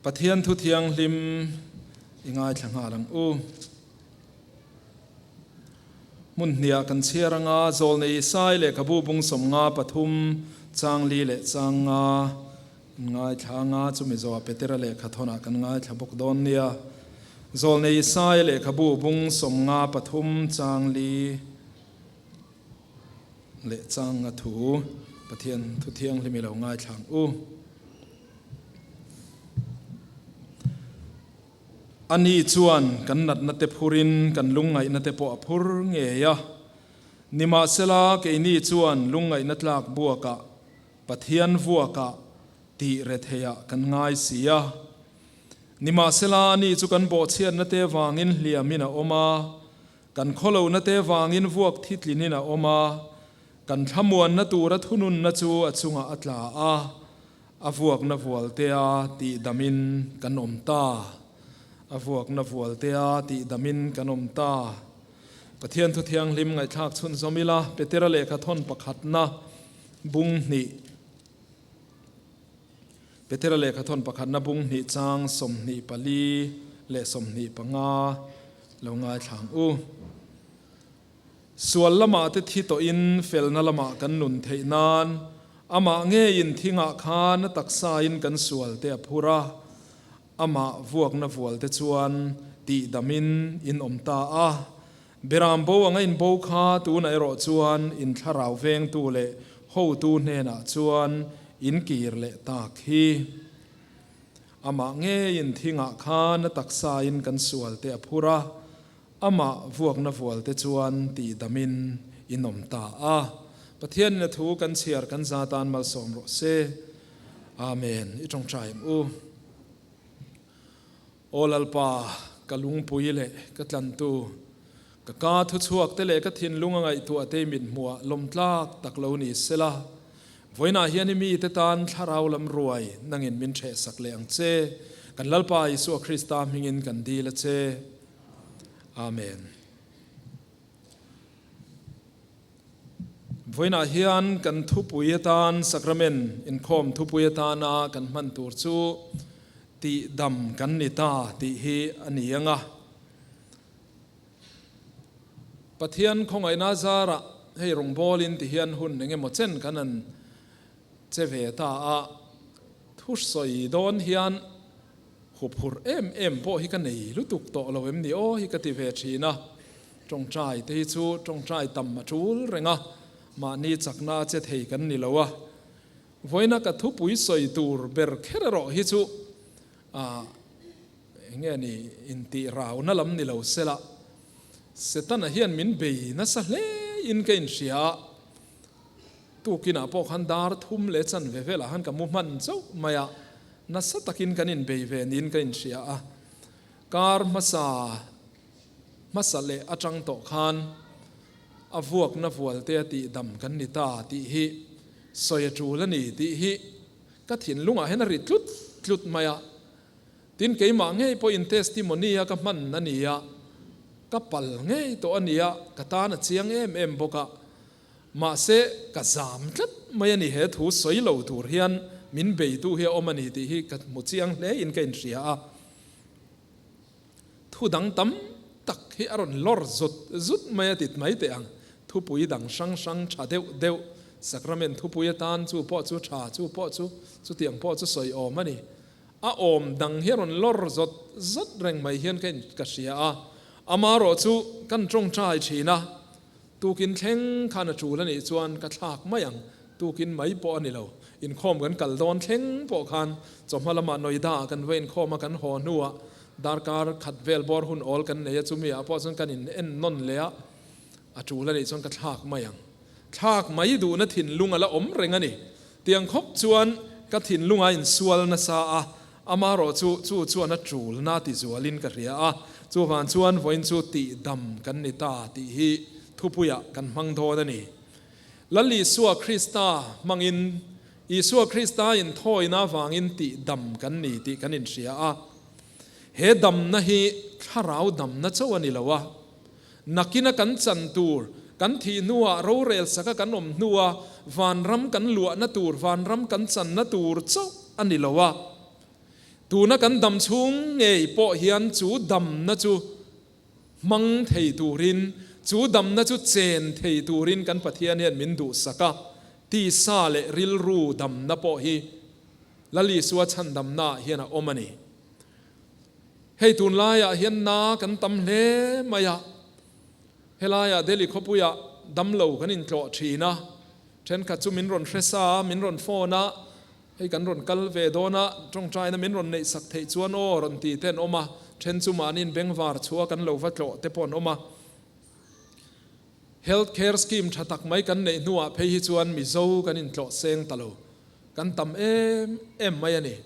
Pathian thu thianghlim i ngaithla nghal ang u. Hmun hniah kan chhiar anga Zawlnei Isai lehkhabu bung 53 chang li leh chang nga kan ngaithla anga chumi zawhah Petera lehkhathawnah kan ngaithla bawk dawn nia. Zawlnei Isai lehkhabu bung 53 chang li leh chang nga thu Pathian thu thianghlim i lo ngaithla ang u. Ani chuan kan natna te phurin kan lungngaihna te pawh a phur ngei a. Nimahsela, keini chuan lungngaihna tlak buakah, Pathian vuakah tih retheiah kan ngai si a. Nimahsela, ani chu kan bawhchhiatna te vangin hliamin a awm a, kan khawlohna te vangin vuak thitlinin a awm a, kan thlamuanna tura thununna chu a chungah a tla a. A vuakna vualtea tihdamin kan awm ta. A vuakna vualtea tihdamin kan awm ta. Pathian Thu Thianghlim ngaihthlak chhunzawm ila, Petera lehkha thawn pakhatna bung hnih, Petera lehkha thawn pakhatna bung hnih chang 24 leh 25 lo ngaithla ang u. Sual lamah te thi tawhin felna lamah kan nun theih nan amah ngeiin thingah khan a taksain kan sual te a phur a, amah vuakna vual te chuan tihdamin in awm ta a. Beram bo anga in bo kha tunah erawh chuan in thlarau vengtu leh hotu hnenah chuan in kir leh tak hi. Amah ngeiin thingah khan a taksain kan sual te a phur a, Amah vuakna vualte chuan tihdamin in awm ta a. Pathianin a thu kan chhiar kan za tan malsawm rawh se. Amen. I tawngtai ang u. Aw Lalpa, ka lungpui leh ka tlantu, ka ka thuchhuak te leh ka thinlung a ngaihtuah te i mithmuah lawmtlak tak lo ni sela, vawiinah hian i mite tan thlarau lam ruai nangin min ṭhehsak leh ang che. Kan Lalpa Isua Krista hmingin kan dil a che. Amen. Vawiinah hian kan thupui atan Sacrament inkhawm thupui atana kan hman tur chu tihdam kan ni ta tih hi a ni ang a. Pathian khawngaihna zarah hei rawngbawlin ti hian hun engemaw chen kan han che ve ta a, thusawi dawn hian Huphurh em em pawh hi ka nei lutuk tawh lo em ni aw hi ka ti ve thin a, tawngtai te hi chu tawngtai tam a tul reng a, mahni chakna a che thei kan ni lo a, vawiina ka thupui sawi tur ber kher erawh hi chu ah eng nge ni intih rauna lam ni lo sela, Setana hian min bei nasa hle in ka inhria a, Tukinah pawh khan dar thum leh chanve velah khan ka mu hman chauh mai a, nasa takin kan inbei ve niin ka inhria a. Kar hmasa hmasa leh atang tawh khan a vuakna vualte a tihdam kan ni ta tih hi sawi a tul a ni tih hi ka thinlungah hian a ri tlut tlut mai a. Tin, keimah ngei pawhin testimony a ka hman a ni a, ka pal ngei tawh a ni a, ka tan a chiang em em bawk a. Mahse, ka zam tlat mai a ni, he thu sawi lo tur hian min beitu hi a awm a ni tih hi ka hmu chiang hle in ka inhria a. Thu dang tam tak hi a rawn lawr zut zut mai a tit mai teh ang. Thupui dang hrang hrang tha deuh deuh, Sacrament thupui atan chu pawh chu tha, chu pawh chu chutiang pawh chu sawi awm a ni. A awm dang hi a rawn lawr zawt zawt reng mai hian ka in ka hria a. Amaherawhchu kan tawngtai thin a. Tukin thleng khan a tul a nih chuan ka thlak mai ang, tukin mai pawh a ni lo. Inkhawm kan kal dawn thleng pawh khan chawhma lamah Noida ah kan va inkhawm a, kan haw hnuah darkar khat vel bawr hun awl kan nei a, chumi ah pawh chuan kan in en nawn leh a, a tul a nih chuan ka thlak mai ang. Thlak mai duhna thinlung a la awm reng a ni. Tiang khawp chuan ka thinlung a insual nasa a, Amaherawh chu, chu chuan a ṭulna ti zualin ka hria a, chuvang chuan vawiin chu tihdam kan ni ta tih hi thupuiah kan hmang dawn a ni. Lal Isua Krista hmangin, Isua Krista inthawina avangin tihdam kan ni tih kan inhria a. He damna hi thlarau damna chauh a ni lo a, nakina kan chan tur, kan thih hnuah rorel saka kan awm hnua vanram kan luahna tur, vanram kan channa tur chauh a ni lo a. Tuna kan dam chhung ngei pawh hian chu damna chu hmang thei turin, chu damna chu chen thei turin kan Pathian hian min duhsak a, tisa leh rilru damna pawh hi Lal Isua chhandamnaah hian a awm a ni. Hei tunlaiah hian na kan tam hle mai a, helaiah Delhi khawpuiah damlo kan intlawh thin a, thenkhat chu min rawn hre sa a, min rawn phone a, Hei kan rawn kal ve dawn a, tawngtaina min rawn neih sak theih chuan aw rawn ti te an awm a, then chu mahniin bengvar chhuah kan lo va tlawh te pawh an awm a. Health care scheme tha tak mai kan neih hnuah phei hi chuan Mizo kan intlawh seng ta lo, kan tam em em mai a ni.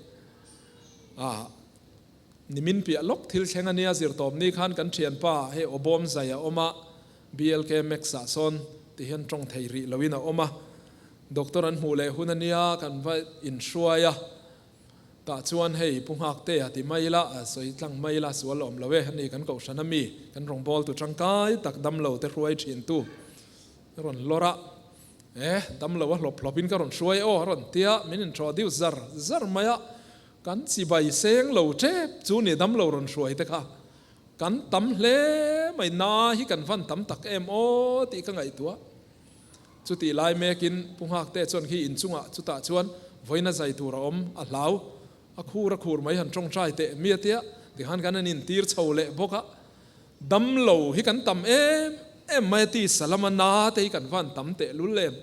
Ah, nimin piah lawk thil thleng a nia zirtawpni khan kan thianpa hei Awbawm zai a awm a, BLK Max ah sawn ti hian tawng thei rih loin a awm a. Doctor an hmuh leh hun a nia kan va inhruai a, tah chuan hei Pu Nghaktea ti mai ila, a sawi tlang mai ila, sual awm lo e, ani kan kohhran a mi, kan rawngbawltu tangkai tak damlo te hruai thin tu rawn lawr a, eh damlo a hlawp hlawp in ka rawn hruai aw a rawn tia, min inthaw deuh zar zar mai a, kan chibai seng lo tep chu ni damlo rawn hruai te kha kan tam hle mai, na hi kan van tam tak em aw tih ka ngaihtuah. Chutih lai mekin Pu Nghakte chuan khi inchungah chutah chuan vawiina zai tur a awm a hlau, a khur a khur mai han tawngtai teh mi a tia, tikhan kan han intir chho leh bawk a, damlo hi kan tam em em mai a ti, salama na te hi kan van tam teh lul em.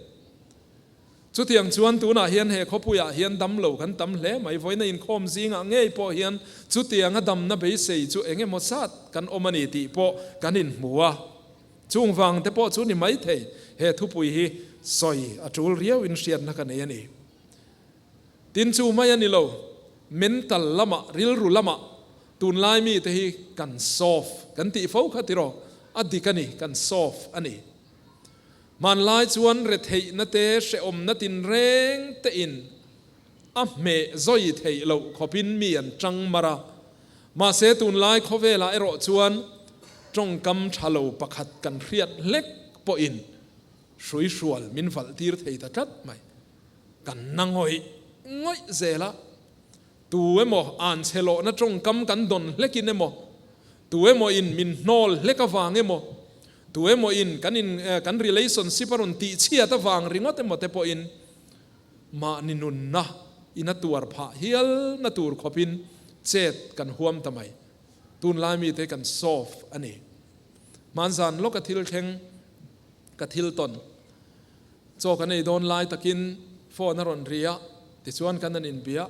Chutiang chuan tunah hian he khawpuiah hian damlo kan tam hle mai, vawiina inkhawm zingah ngei pawh hian chutianga damna beisei chu eng emaw zat kan awm a ni tih pawh kan inhmu a. Chung vang te pawh chu ni mai thei, he thupui hi sawi a tul riau in hriatna ka nei a ni. Tin chu mai a ni lo, mental lamah, rilru lamah tunlai mi te hi kan soft kan tih fo kha tiraw, a dik a ni, kan soft a ni. Hmanlai chuan retheihna te, hrehawmna tinreng te in a hmeh zawi theih loh khawpin mi an tang mar a. Mahse tunlai khawvelah erawh chuan tawngkam tha lo pakhat kan hriat hlek pawhin hrui hrual min valh tir thei ta tlat mai. Kan na ngawih ngawih zel a, tu emaw an chhe lawhna tawngkam kan dawn hlekin emaw, tu emaw in min hnawl hlek avang emaw, tu emaw in kan in kan relationship a rawn tihchhiat avang ringawt emaw te pawhin Mahni nunna in a tuar phah hial na tur khawpin chet kan huam ta mai. Tunlai mite kan soft a ni. Hmanzan lawka thil thleng ka thil tawn. Chaw kan ei dawn lai takin phone a rawn ri a, tichuan kan an inbia.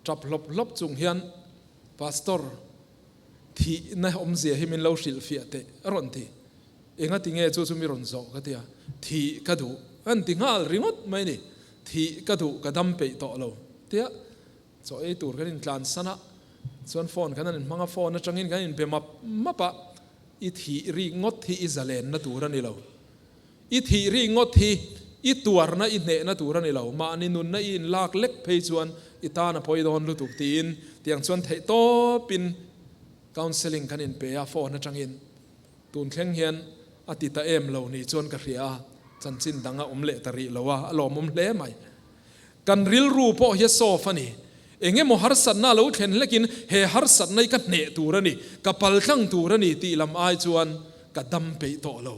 Tap hlawp hlawp chung hian Pastor, thihna awmzia hi min lo hrilhfiah teh a rawn ti. Enga ti nge chu chu mi rawn zawh ka tia, thih ka duh an ti nghal ringawt mai ni, thih ka duh ka dam peih tawh lo tia chaw ei tur kan intlan san a, chuan phone kan han inhmang a, phone atangin kan inbe map map a, i thih rik ngawt hi i zalenna tur a ni lo, i thih rik ngawt hi i tuarna i hnehna tur a ni lo, mahni nunna i inlak lek phei chuan i tan a pawi dawn lutuk tiin tiang chuan theihtawpin counselling kan inpe a phone atangin. Tun thleng hian a ti ta em lo ni chuan ka hria a, chanchin dang a awm leh ta rih lo a, a lawmawm hle mai. Kan rilru pawh hi a soft a ni. Eng emaw harsatna a lo thlen hlekin he harsatna hi ka hneh tur a ni, ka paltlang tur a ni tih lam ai chuan ka dam peih tawh lo.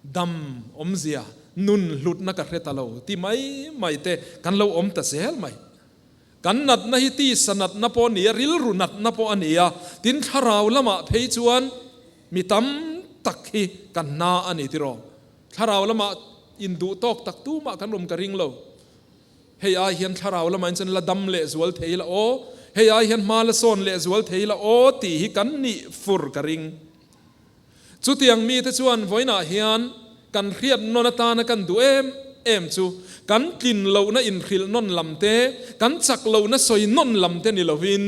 Dam awmzia, nun hlutna ka hre ta lo ti mai mai te kan lo awm ta zel mai. Kan natna hi tisa natna pawh a ni a, rilru natna pawh a ni a, tin thlarau lamah phei chuan mi tam tak hi kan na a ni tiraw? Thlarau lamah induh tawk tak tumah kan awm ka ring lo. Hei ai hian thlarau lamah in chuan la dam leh zual thei la aw, hei ai hian hma la sawn leh zual thei la aw tih hi kan nih fur ka ring. Chutiang mite chuan vawiinah hian kan hriat nawn atana kan duh em em chu kan tlin lohna inhrilh nawn lam te, kan chak lohna sawi nawn lam te ni lovin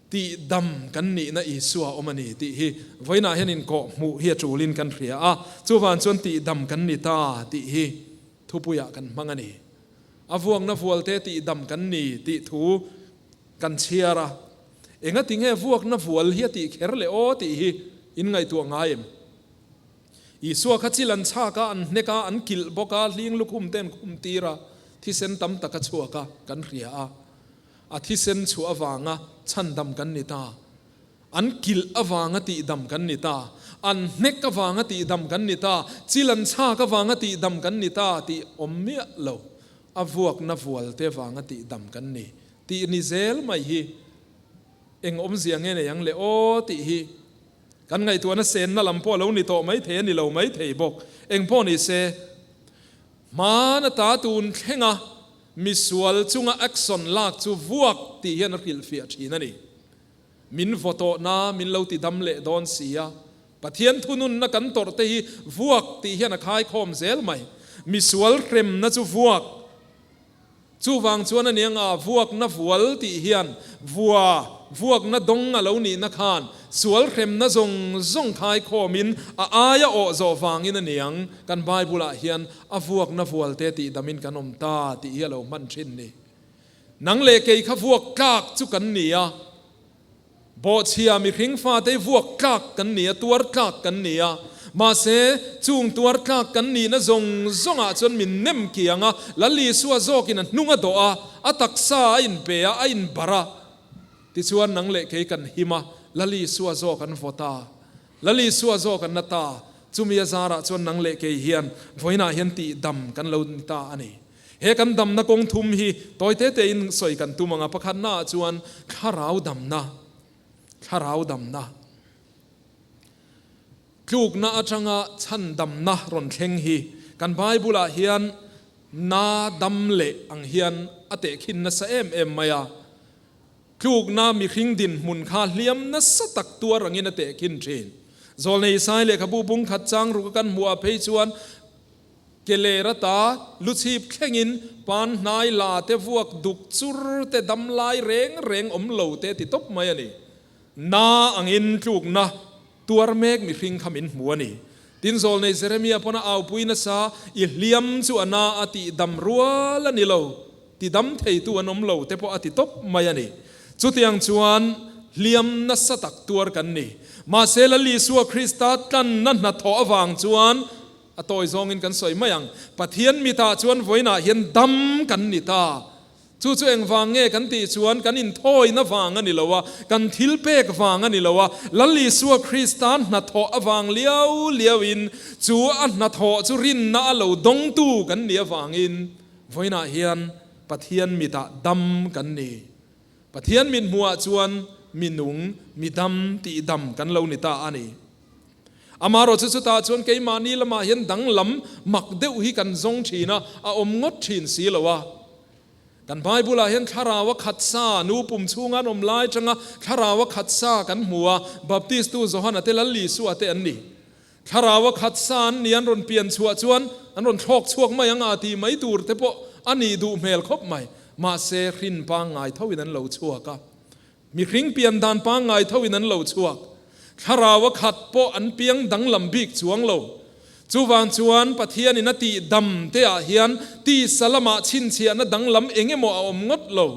tihdam kan nihna Isua awm a ni tih hi vawiinah hian inkawh hmuh hi a tulin kan hria a, chuvang chuan tihdam kan ni ta tih hi thupuiah kan hmang a ni. A vuakna vualte tihdam kan ni tih thu kan chhiar a. Engati nge vuakna vual hi a tih kher le aw tih hi in ngaihtuah ngai em? Isua kha chil an chhak a, an hnek a, an kilh bawk a, hling lukhum te an khum tir a, thisen tam tak a chhuak a, kan hria a. A thisen chhuah avanga chhandam kan ni ta. An kilh avanga tihdam kan ni ta. An hnek avanga tihdam kan ni ta. Chil an chhak avanga tihdam kan ni ta tih awm miah lo. A vuakna vualte avanga tihdam kan ni tih ni zel mai hi eng awmzia nge nei ang le aw tih hi kan ngaihtuahna senna lam pawh a lo ni tawh maithei a ni lo maithei bawk. Engpawh ni se, hmana ta tun thlenga misual chunga action lak chu vuak tih hian a hrilhfiah thin a ni. Min vaw tawh na min lo ti dam leh dawn si a, Pathian thununna kan tawrh te hi vuak tih hian a khaikhawm zel mai. Misual hremna chu vuak. Chuvang chuan a nia nga vuakna vual tih hian vua, vuakna dawng a lo nihna khan sual hremna zawng zawng khaikhawmin a aia awh zawh vangin a niang kan Bible-ah hian a vuakna vualte tih damin kan awm ta tih hi a lo hman thin ni. Nang leh kei kha vuak tlak chu kan ni a, Bawhchhia mihring fate vuak tlak kan ni a, tuar tlak kan ni a. Mahse, chung tuar tlak kan nihna zawng zawngah chuan min nem kiang a, Lal Isua zawkin a hnung a dawh a, a taksa a inpe a, a inbarh a. Tichuan nang leh kei kan him a, Lal Isua zawk an vawt a, Lal Isua zawk an na ta. Chumi a zarah chuan nang leh kei hian vawiinah hian tihdam kan lo ni ta a ni. He kan damna kawng thum hi tawi te tein sawi kan tum ang a, pakhatnaah chuan thlarau damna, thlarau damna, tlukna atanga chhan damna rawn thleng hi kan Bible-ah hian na dam leh ang hian a tehkhin nasa em em mai a. Tlukna mihring dinhmun kha hliam nasa tak tuar angin a tehkhin thin. Zawlnei Isai lehkhabu bung khat chang ruk a kan hmuhah phei chuan Ke ler ata lu chhip thlengin pan hnai la te vuak duk chur te dam lai reng reng awm lo te ti tawp mai a ni. Na angin tlukna tuar mek mihring kha min hmu a ni. Tin zawlnei Jeremia pawn a aupui nasa, I hliam chu a na a tih dam rual a ni lo, ti dam theitu an awm lo te pawh a ti tawp mai a ni. Chutiang chuan hliam nasa tak tuar kan ni. Mahse Lal Isua Krista tlanna hnathawh avang chuan A tawi zawngin kan sawi mai ang. Pathian mitah chuan vawiinah hian dam kan ni ta. Chu chu engvang nge kan tih chuan kan inthawina vang a ni lo a, kan thil pek vang a ni lo a, Lal Isua Krista hnathawh avang liau liauin chu a hnathawh chu rinna a lo dawngtu kan nih avangin vawiinah hian Pathian mitah dam kan ni. Pathian mit hmuhah chuan mi nung, mi dam tih dam kan lo ni ta a ni. Amaherawhchu chutah chuan keimahni lamah hian danglam mak deuh hi kan zawng thin a, a awm ngawt thin si lo a. Kan Bible-ah hian thlarau a khat sa, nu pum chhunga an awm lai atanga thlarau a khat sa kan hmu a, Baptistu Johana te Lal Isua te an ni. Thlarau a khat sa an ni an rawn pian chhuah chuan an rawn thlawk chhuak mai ang a tih mai tur te pawh a nih duh hmel khawp mai. Mahse, hrin pangngai thoin an lo chhuak a. Mihring pian dan pangngai thoin an lo chhuak. Thlarau a khat pawh an piang danglam bik chuang lo. Chuvang chuan Pathianin a tih dam te ah hian tisa lamah chhinchhiahna danglam eng emaw a awm ngawt lo.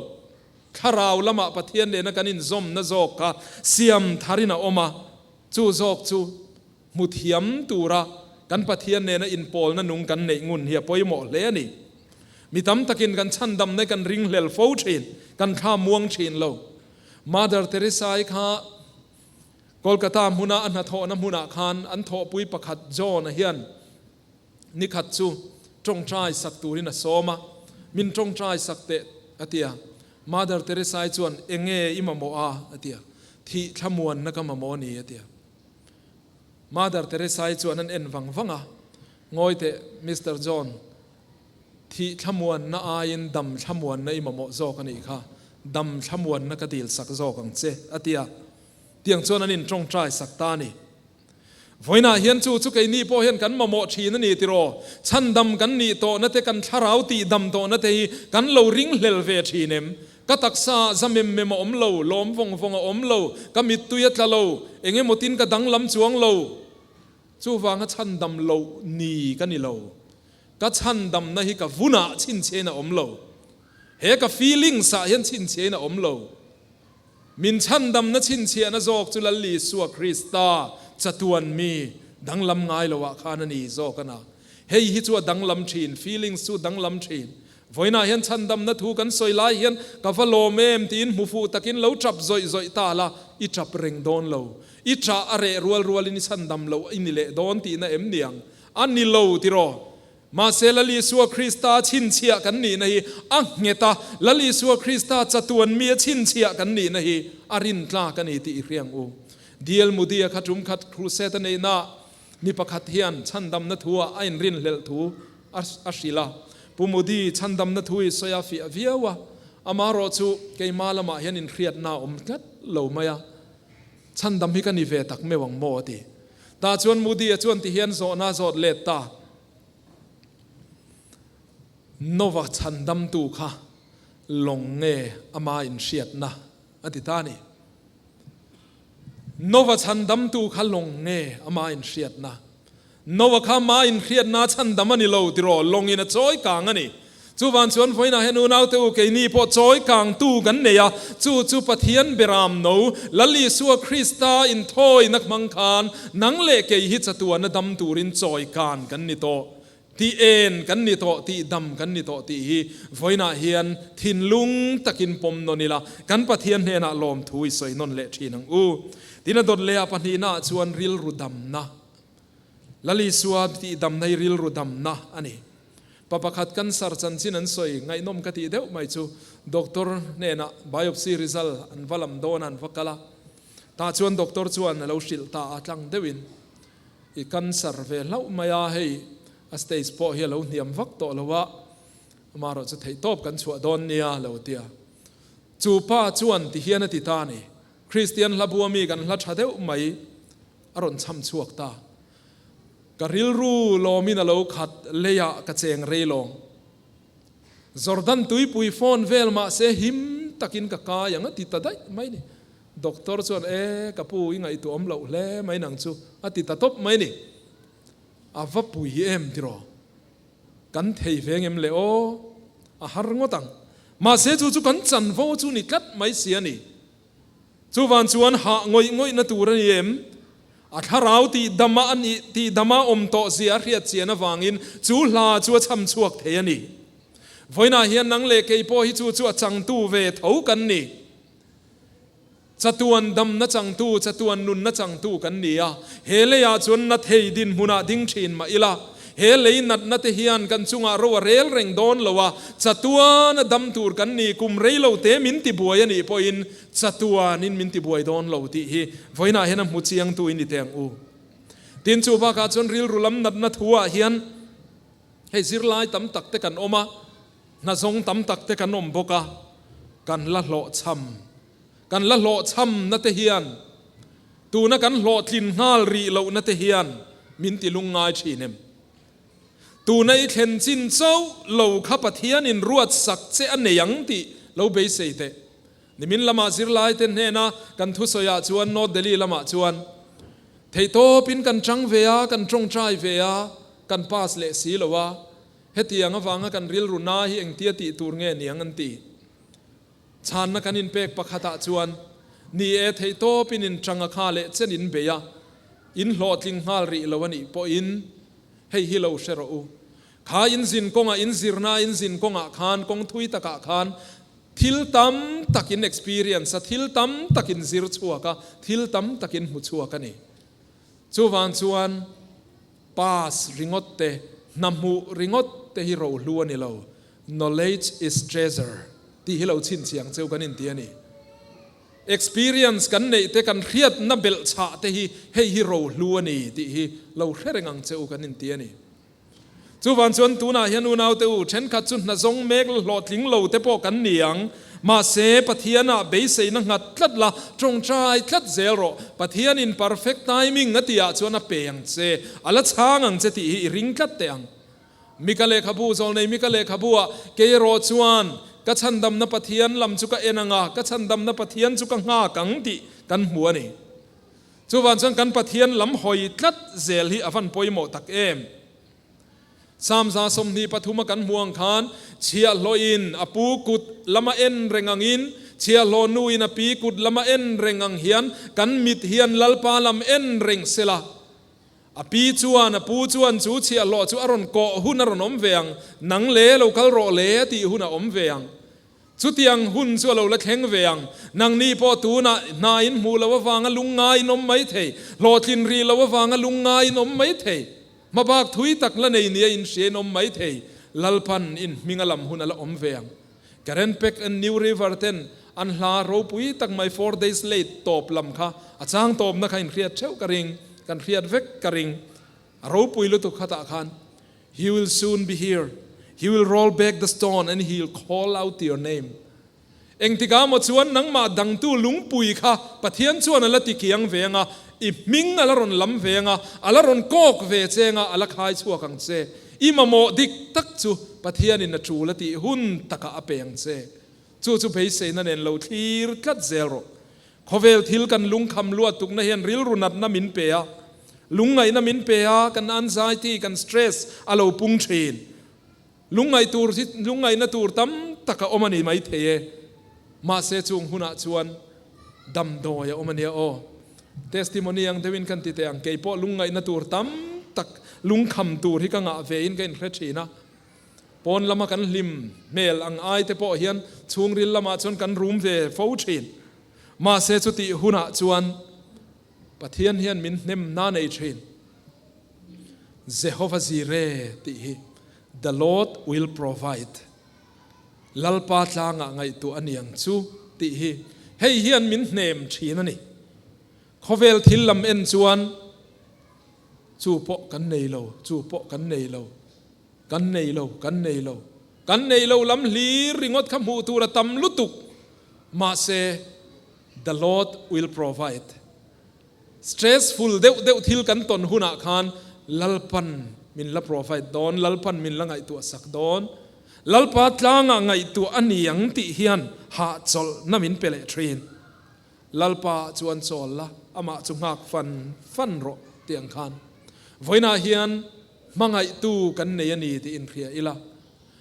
Thlarau lamah Pathian nena kan inzawmna zawk kha siam tharin a awm a, chu zawk chu hmu thiam tura kan Pathian nena inpawlna nung kan neih ngun hi a pawimawh hle a ni. Mi tam takin kan chhandamna kan ringhlel fo thin, kan thla muang thin lo. Mother Teresa-i kha Kolkata hmuna a hnathawhna hmunah khan an thawhpui pakhat John-a hian nikhat chu tawngtai sak turin a sawm a, Min tawngtai sak teh, a ti a. Mother Teresa-i chuan, Enge i mamawh a? a ti a. Thih thlamuanna ka mamawh a ni, a ti a. Mother Teresa-i chuan an en vang vang a, Ngawi teh, Mister John, thih thlamuanna aiin dam thlamuanna i mamawh zawk a nih kha, dam thlamuanna ka dil sak zawk ang che, a ti a. Tiang chuan an intawngtai sak ta a ni. Vawiinah hian chu chu keini pawh hian kan mamawh thin a ni tiraw? Chhandam kan nih tawhna te, kan thlarau tihdam tawhna te hi kan lo ringhlel ve thin em? Ka taksa ah za mem mem a awm lo, lawm vawng vawng a awm lo, ka mittui a tla lo, eng emaw tin ka danglam chuang lo. Chuvanga chhandam loh ni ka ni lo. Ka chhandamna hi ka vunah chhinchhiain a awm lo. He ka feelings ah hian chhinchhiain a awm lo. Min chhandamna chhinchhiahna zawk chu Lal Isua Krista chatuan mi danglam ngai loah khan a ni zawk a na. Hei hi chu a danglam thin, feelings chu danglam thin. Vawiinah hian chhandamna thu kan sawi lai hian ka va lawm em tiin hmu fuh takin lo tap zawih zawih ta la, i tap reng dawn lo. I tah a reh rual rualin i chhandam loh i ni leh dawn tihna em niang? A ni lo tiraw? Mahse Lal Isua Krista chhinchhiah kan nihna hi a nghet a, Lal Isua Krista chatuan mi a chhinchhiah kan nihna hi a rintlak a ni tih i hriang u. DL Moody-a kha tum khat crusade a neihnaah mi pakhat hian chhandamna thu-ah a inrinhlelh thu a hrilh a. Pu Moody chhandamna thu i sawi a fiah viau a, amaherawh chu keimah lamah hian inhriatna a awm tlat lo mai a. Chhandam hi ka ni ve tak meuh ang maw a ti. Tah chuan Moody-a chuan ti hian zawhna a zawt let ta. Nova chhandamtu kha lawng nge ama inhriatna a ti ta a ni. Nova chhandamtu kha lawng nge ama inhriatna. Nova kha ama inhriatna chhandam a ni lo tiraw, lawngin a chawi kang a ni. Chuvan chuan vawiinah hian unaute u keini pawh chawi kangtu kan nei a, chu chu Pathian beram no, Lal Isua Krista inthawina hmang khan nang leh kei hi chatuana dam turin chawi kan kan ni tawh, tih en kan ni tawh, tih dam kan ni tawh tih hi vawiinah hian thinlung takin pawm nawn ila, kan Pathian hnenah lawmthu i sawi nawn leh thin ang u. Tin a dawt leh a pahnihnaah chuan rilru damna, Lal Isua tih damna hi rilru damna a ni. Pa pakhat cancer chanchin an sawi ngaihnawm ka tih deuh mai chu doctor hnenah biopsy result an va lam dawn a an va kal a, tah chuan doctor chuan a lo hrilh ta a tlang deuhin i cancer ve hlauh mai a, hei a stage pawh hi a lo hniam vak tawh lo a, amaherawh chu theihtawp kan chhuah dawn nia a lo ti a. Chu pa chuan ti hian a ti ta a ni, Kristian hla bua mi kan hla tha deuh mai a rawn chham chhuak ta. Ka rilru lawmin a lo khat, leiah ka cheng rei lawng. Jordan tuipui phone vel mahse him takin ka kai ang a ti ta daih mai ni. Doctor chuan, E, ka pu i ngaihtuah awm loh hle mai nang chu a ti ta tawp mai ni. A va pui em tiraw? Kan thei ve ngem le aw? A har ngawt ang. Mahse chu chu kan chanvo chu ni tlat mai si a ni. Chuvan chuan hah ngawih ngawihna tur a ni em? A thlarau tih dama a nih tih dama awm tawh zia a hriat chian avangin chu hla chu a chham chhuak thei a ni. Vawiinah hian nang leh kei pawh hi chu chu a changtu ve tho kan ni. Chatuan damna changtu, chatuan nunna changtu kan ni a. He leiah chuan na thei dinhmunah ding thin mah ila, He lei natna te hian kan chungah ro a rel reng dawn lo a, chatuan a dam tur kan ni, kum rei lo te min ti buai a nih pawhin chatuanin min ti buai dawn lo tih hi vawiinah hian a hmu chiangtu in ni teh ang u. Tin, chu bakah chuan rilru lam natna thuah hian hei zirlai tam tak te kan awm a, hna zawng tam tak te kan awm bawk a, kan la hlawhchham, kan la hlawhchhamna te hian Tuna kan hlawhtlin nghal rih lohna te hian min ti lungngai thin em? Tuna i thlen chin chauh lo kha Pathianin ruat sak che a nei ang tih lo beisei teh. Nimin lamah zirlaite hnena kan thusawiah chuan North Delhi lamah chuan theihtawpin kan chang ve a, kan tawngtai ve a, kan pass leh si lo a, hetiang avanga kan rilru na hi engtia tih tur nge niang an ti. Chhanna kan inpek pakhatah chuan, Ni e, theihtawpin in tanga kha leh chen in bei a, in hlawhtling nghal rih lo a nih pawhin hei hi lo hre rawh u. Kha in zin kawngah, in zirna in zin kawngah khan, kawng thui takah khan thil tam tak in experience a, thil tam tak in zir chhuak a, thil tam tak in hmu chhuak a ni. Chuvang chuan pass ringawt te, hna hmuh ringawt te hi rohlu a ni lo. Knowledge is treasure tih hi lo chhinchhiang cheu kan inti a ni. Experience kan neih te, kan hriatna belh chhah te hi hei hi rohlu a ni tih hi lo hre reng ang cheu kan inti a ni. Chuvan chuan tunah hian unaute u, thenkhat chu hna zawng mek la hlawhtling lo te pawh kan ni ang. Mahse, Pathianah beiseina nghat tlat la, tawngtai tlat zel rawh. Pathianin perfect timing a tihah chuan a pe ang che, a la chhang ang che tih hi i ring tlat teh ang. Mika lehkhabu, Zawlnei Mika lehkhabu-ah, Kei erawh chuan ka chhandamna Pathian lam chu ka en ang a, ka chhandamna Pathian chu ka nghak ang tih kan hmu a ni. Chuvang chuan kan Pathian lam hawi tlat zel hi a van pawimawh tak em! Psalm 23 a kan hmu ang khan, Chhiahhlawhin a pu kut lama en reng angin, chhiahhlawh nuin a pi kut lama en reng ang hian kan mit hian Lalpa lam en reng sela. A pi chuan, a pu chuan chu chhiahhlawh chu a rawn kawh hun a rawn awm ve ang, nang le lo kal rawh le a tih hun a awm ve ang. Chutiang hun chu a lo la thleng ve ang. Nangni pawh tunah hna in hmuh loh avanga lungngai in awm mai thei, hlawhtlin rih loh avanga lungngai in awm mai thei, hmabak thui tak la nei nia inhria in awm mai thei, Lalpan in hming a lam hun a la awm ve ang. Karen Peck and New River ten an hla ropui tak mai Four Days Late tawp lam kha a chang tawpna kha in hriat theuh ka ring, kan hriat vek ka ring. A ropui lutuk khatah khan He will soon be here, He will roll back the stone and He'll call out your name. Engtikah maw chuan nangmah dangtu lungpui kha Pathian chuan a la ti kiang ve anga, i hming a la rawn lam ve anga, a la rawn kawk ve che anga, a la khai chhuak ang che. I mamawh dik tak chu Pathianin a tul a tih hun takah a pe ang che. Chu chu beiseina nen lo thlir tlat zel rawh. Khawvel thil kan lungkham luat tukna hian rilru natna min pe a, lungngaihna min pe a, kan anxiety, kan stress a lo pung thin. Lungngaih tur hi lungngaihna tur tam tak a awm a ni maithei e. Mahse chung hunah chuan damdawi a awm a nia aw. Testimony ang deuhin kan ti teh ang, kei pawh lungngaihna tur tam tak lungkham tur hi ka ngah ve in ka inhre thin a. Pawn lama kan hlim hmel ang ai te pawh hian chhungril lamah chuan kan rum ve fo thin. Mahse chutih hunah chuan Pathian hian min hnem na nei thin. Jehovah Jireh tih hi The Lord will provide, Lalpa tlangah ngaihtuah a niang chu tih hi hei hian min hnem thin a ni. Khawvel thil lam en chuan chu pawh kan nei lo, chu pawh kan nei lo, kan nei lo, kan nei lo, kan nei lo lam hlir ringawt kha hmuh tur a tam lutuk. Mahse The Lord will provide. Stressful deuh deuh thil kan tawn hunah khan Lalpan min la provide dawn, Lalpan min la ngaihtuah sak dawn, Lalpa tlangah ngaihtuah a ni ang tih hian hahchawlhna min pe leh thin. Lalpa chuan chawl la, amah chu nghak fan fan rawh tih ang khan vawiinah hian hmangaihtu kan nei a ni tih inhria ila.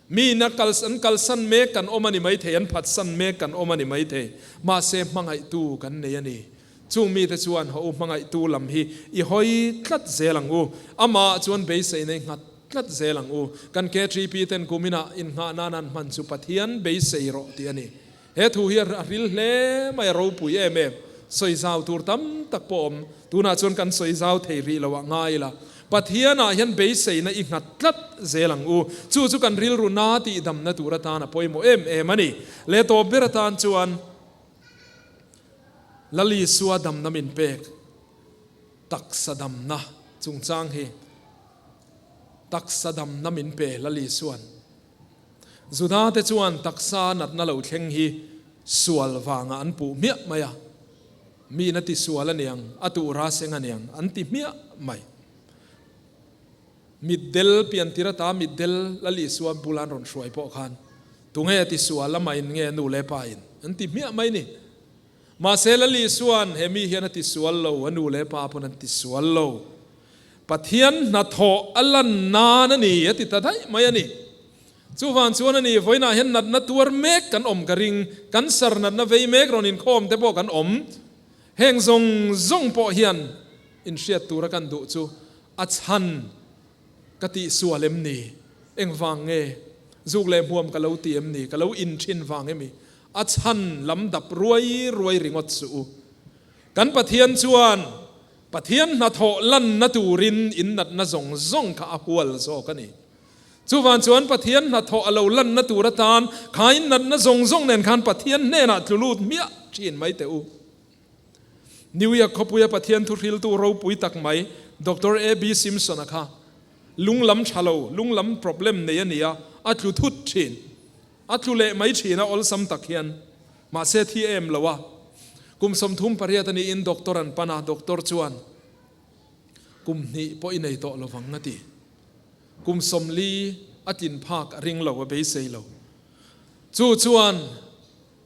Mi na kal an kalsan mek kan awm a ni maithei, an phatsan mek kan awm a ni maithei, mahse hmangaihtu kan nei a ni. Chung mite chuan haw u hmangaihtu lam hi i hawi tlat zel ang u, amah chuan beisei nei nghat tlat zel ang u. Kan KTP ten kuminah innghah nan an hman chu Pathian beisei rawh tih a ni. He thu hi a ril hle mai, a ropui em em. Sawi zau tur tam tak pawh awm. Tunah chuan kan sawi zau thei rih lo ah ngai ila. Pathianah hian beiseina i nghat tlat zel ang u. Chu chu kan rilru na tihdamna tur atan a pawimawh em em a ni. Leh tawp ber atan chuan Lal Isua damna min pek taksa damna chungchang hi taksa damna min pe Lal Isua'n. Juda te chuan taksa natna lo thleng hi sual vangah an puh hmiah mai a, mi in a ti sual aniang, a tuh raseng aniang an ti hmiah mai. Mitdel piantir ata mitdel Lal Isua bula an rawn hruai pawh khan tunge a ti sual a main nge nu leh pa in an ti hmiah mai ni. Mahse Lal Isua'n he mi hian a ti sual lo, a nu leh pa pawn an ti sual lo. Pathian hnathawh a lan nan a ni a ti ta daih mai a ni. Chuvang chuan a ni, vawiinah hian natna tuar mek kan awm ka ring, kan sar natna vei mek rawn inkhawm te pawh kan awm. Heng zawng zawng pawh hian inhriat tura kan duh chu a chhan ka tih sual em ni? Engvang nge? Zuk leh hmuam ka lo ti em ni? Ka lo in thin vang emi? A chhan lam dap ruai ruai ringawt suh u. Kan Pathian chuan Pathian hnathawh lanna turin innatna zawng zawng kha a hual zawk a ni. Chuvang chuan Pathian hnathawh a lo lanna tur atan kha innatna zawng zawng nen khan Pathian hnenah tlu lut hmiah thin mai teh u. New York khawpuia Pathian thuhriltu ropui tak mai Doctor AB Simpson-a kha lunglam tha lo, lunglam problem nei a ni a, a tlu thut thin. A tlu leh mai thin a, awlsam tak hian. Mahse thi em lo a. Kum 38 a niin doctor an pan a, doctor chuan kum hnih pawh i nei tawh lovang a ti. Kum 40 a tlin phak a ring lo, a beisei lo. Chu chuan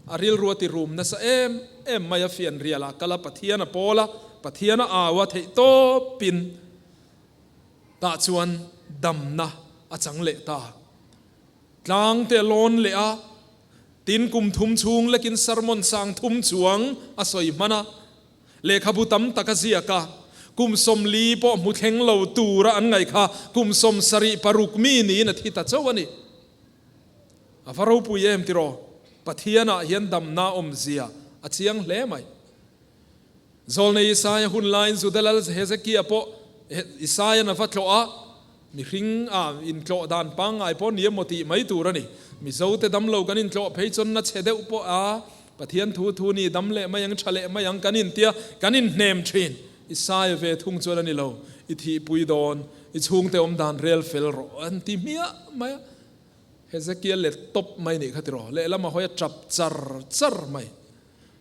a rilru a ti rum nasa em em mai a, fianrial ah kal a, Pathian a pawl a, Pathian a au a, theihtawpin tah chuan damna a chang leh ta. Tlang te a lawn leh a, tin kum thum chhung lekin sermon sang thum chuang a sawi hman a, lehkhabu tam tak a ziak a. Kum 40 pawh hmu thleng lo tura an ngaih kha kum 76 mi niin a thi ta chauh a ni. A va ropui em tiraw? Pathianah hian damna awmzia a chiang hle mai. Zawlnei Isaia hun laiin Juda lal Hezekia pawh Isaia'n a va tlawh a, mihring a intlawh dan pangngai pawh ni emaw tih mai tur a ni. Mizote damlo kan intlawh phei chuan na chhe deuh pawh a, Pathian thu thu ni dam leh mai ang, tha leh mai ang kan intia kan inhnem thin. Isaia ve thung chuan a ni lo, I thihpui dawn, i chhungte awm dan rel fel rawh an ti hmiah mai a. Hezekiel let tawp mai nih kha tiraw, lehlam a hawi a tap char char mai.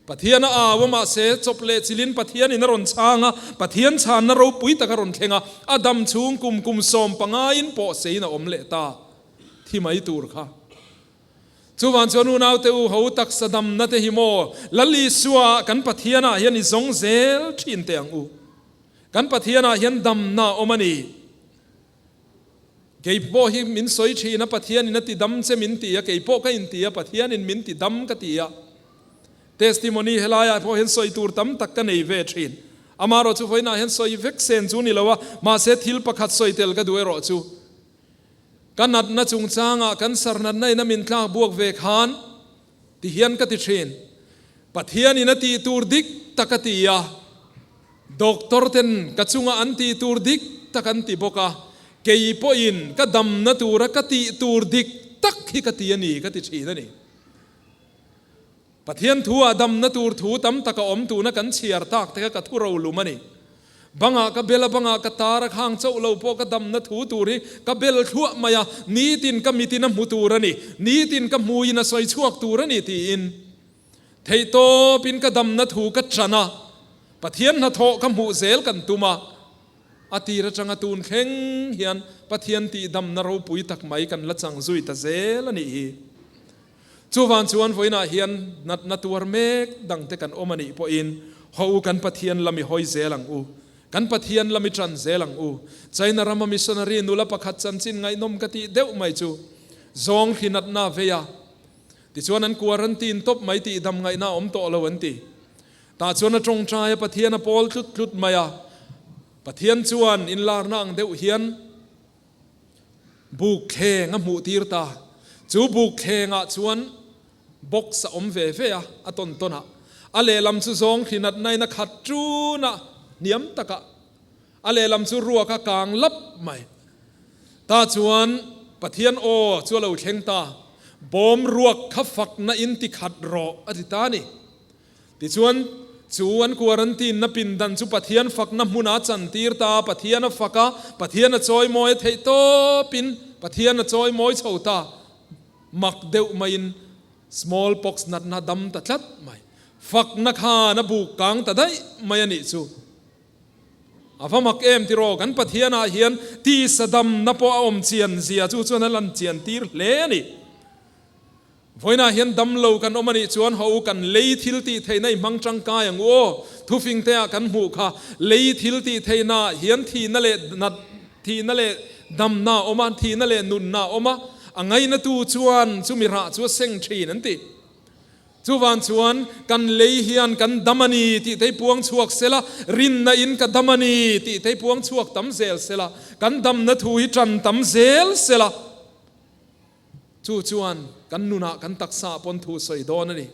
Pathian a au a, mahse chawp leh chilin Pathianin a rawn chhang a, Pathian chhanna ropui tak a rawn thleng a, a dam chhung kum kum 15 in pawh seiin a awm leh ta thi mai tur kha. Chuvan chuan unaute u ho taksa damna te hi maw Lal Isua kan Pathianah hian i zawng zel thin teh ang u. Kan Pathianah hian damna a awm a ni. Kei pawh hi min sawi thin a, Pathianin a ti dam che min ti a, kei pawh ka inti a, Pathianin min ti dam ka ti a. Testimony helaiah pawh hian sawi tur tam tak ka nei ve thin. Amaherawh chu vawiinah hian sawi vek sen chu ni lo a, mahse thil pakhat sawi tel ka duh erawh chu ka natna chungchangah kan sarnatna in a min tlak buak ve khan ti hian ka ti thin. Pathianin a tih tur dik tak a ti a. Doctor ten ka chunga an tih tur dik tak an ti bawk a, kei pawhin ka damna tura ka tih tur dik tak hi ka ti a ni ka ti thin a ni. Pathian thu ah damna tur thu tam tak a awm tuna kan chhiar tak te kha ka thu rolum a ni. Bangah ka bel a, bangah ka tar a, khang chauh lo pawh ka damna thu tur hi ka bel thluah mai a, nitin ka mitin a hmu tur a ni, nitin ka hmuiin a sawi chhuak tur a ni tiin. Theihtawpin ka damna thu ka chan a, Pathian hnathawh ka hmuh zel kan tum a, a tir atanga tun thleng hian Pathian tihdamna ropui tak mai kan la chang zui ta zel a nih hi. Chuvang chuan vawiinah hian natna tuar mek dangte kan awm a nih pawhin haw u kan Pathian lam i hawi zel ang u, kan Pathian lam i ṭan zel ang u. China rama missionary nula pakhat chanchin ngaihnawm ka tih deuh mai chu zawng hri natna a vei a, Tichuan an quarantine tawp mai tih dam ngaihna a awm tawh lo an ti. Tah chuan a tawngtai a Pathian a pawl tlut tlut mai a. Pathian chuan inlarna ang deuh hian buk thleng a hmuh tir ta. Chu buk thlengah chuan box a awm ve ve a, a tawn tawn a. A lehlam chu zawng hrinatna in a khat ṭun a, hniam takah. A lehlam chu ruak a kang lap mai. Tah chuan Pathian aw chu a lo thleng ta, Bawm ruak kha fakna in ti khat rawh a ti ta a ni. Tichuan, chu an quarantine na pindan chu Pathian fakna hmunah a chantir ta a, Pathian a fak a, Pathian a chawimawi a theih tawpin Pathian a chawimawi chho ta. Mak deuh maiin Small pox natna dam ta tlat mai. Fakna khan a buk kang ta daih mai a nih chu. A va mak em tiraw, kan Pathianah hian tisa damna pawh a awm chian zia chu chuan a lan chian tir hle a ni. Vawiinah hian damlo kan awm a nih chuan haw u kan lei thil tih theihna i hmang tangkai ang u aw. Thufing te ah kan hmuh kha lei thil tih theihna ah hian thihna leh nat thihna leh damna a awm a, thihna leh nunna a awm a, a ngainatu chuan chumi rah chu a seng thin an ti. Chuvang chuan kan lei hian kan dam a ni tih te puang chhuak sela, rinna in ka dam a ni tih te puang chhuak tam zel sela, kan damna thu hi tan tam zel sela, chu chuan kan nunah kan taksa ah pawn thu sawi dawn a ni.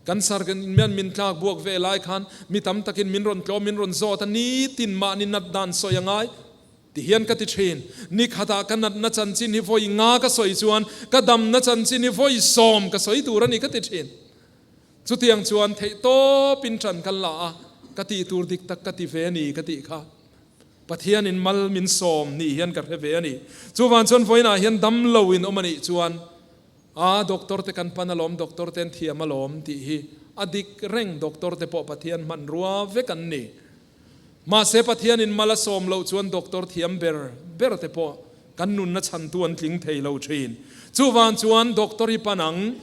Kan sar kan mian min tlak buak ve lai khan mi tam takin min rawn tlawm min rawn zawt a, nitin mahni nat dan sawi a ngai. Ti hian ka ti thin, ni khatah ka natna chanchin hi vawi nga ka sawi chuan ka damna chanchin hi vawi sawm ka sawi tur a ni ka ti thin. Chutiang chuan theihtawpin tan kan la a, ka tih tur dik tak ka ti ve a ni ka tih kha. Pathianin mal min sawm nih hian ka hre ve a ni. Chuvang chuan vawiinah hian dam lo in awm a nih chuan, A doctor te kan pan alawm, doctor te an thiam alawm tih hi a dik reng, doctor te pawh Pathian hmanrua vek an ni. Mahse Pathianin mal a sawm loh chuan doctor thiam ber ber te pawh kan nunna chhantu an tling thei lo thin. Chuvang chuan doctor i pan ang,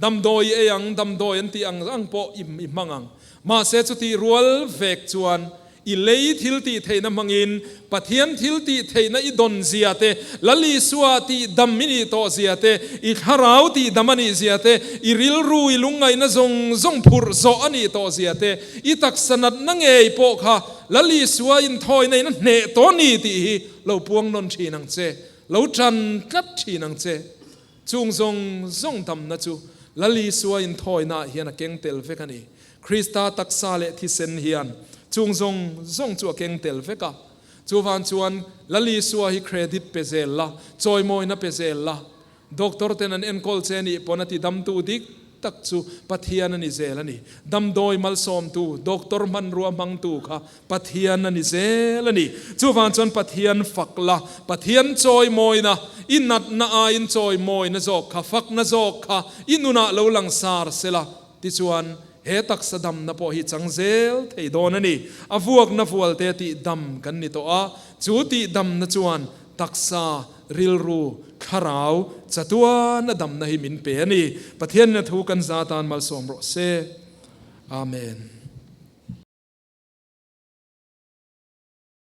damdawi i ei ang, damdawi an tih ang ang pawh i hmang ang. Mahse chutih rual vek chuan I lei thiltihtheihna hmangin Pathian thiltihtheihna i dawn zia te, Lal Isua tihdam i nih tawh zia te, i thlarau tihdam a nih zia te, i rilru i lungngaihna zawng zawng phurh zawh a nih tawh zia te, i taksa natna ngei pawh kha Lal Isua inthawina in a hneh tawh a ni tih hi lo puang nawn thin ang che, lo tan tlat thin ang che. Chung zawng zawng damna chu Lal Isua inthawinaah hian a keng tel vek a ni. Krista taksa leh thisen hian chung zawng zawng chu a keng tel vek a. Chuvan chuan Lal Isua hi credit pe zel la, chawimawina pe zel la. Doctor ten an enkawl che nih pawn a ti damtu dik tak chu Pathian a ni zel a ni. Damdawi malsawmtu, doctor hmanrua hmangtu kha Pathian a ni zel a ni. Chuvang chuan Pathian fak la, Pathian chawimawina, i natna aiin chawimawina zawk kha, fakna zawk kha i nunah lo lang sar se la, tichuan he taksa damna pawh hi chang zel thei dawn a ni. A vuakna vualte tih dam kan ni tawh a, chu tih damna chuan taksa, rilru, thlarau, chatuan a damna hi min pe a ni. Pathianin a thu kan za tan malsawm rawh se. Amen.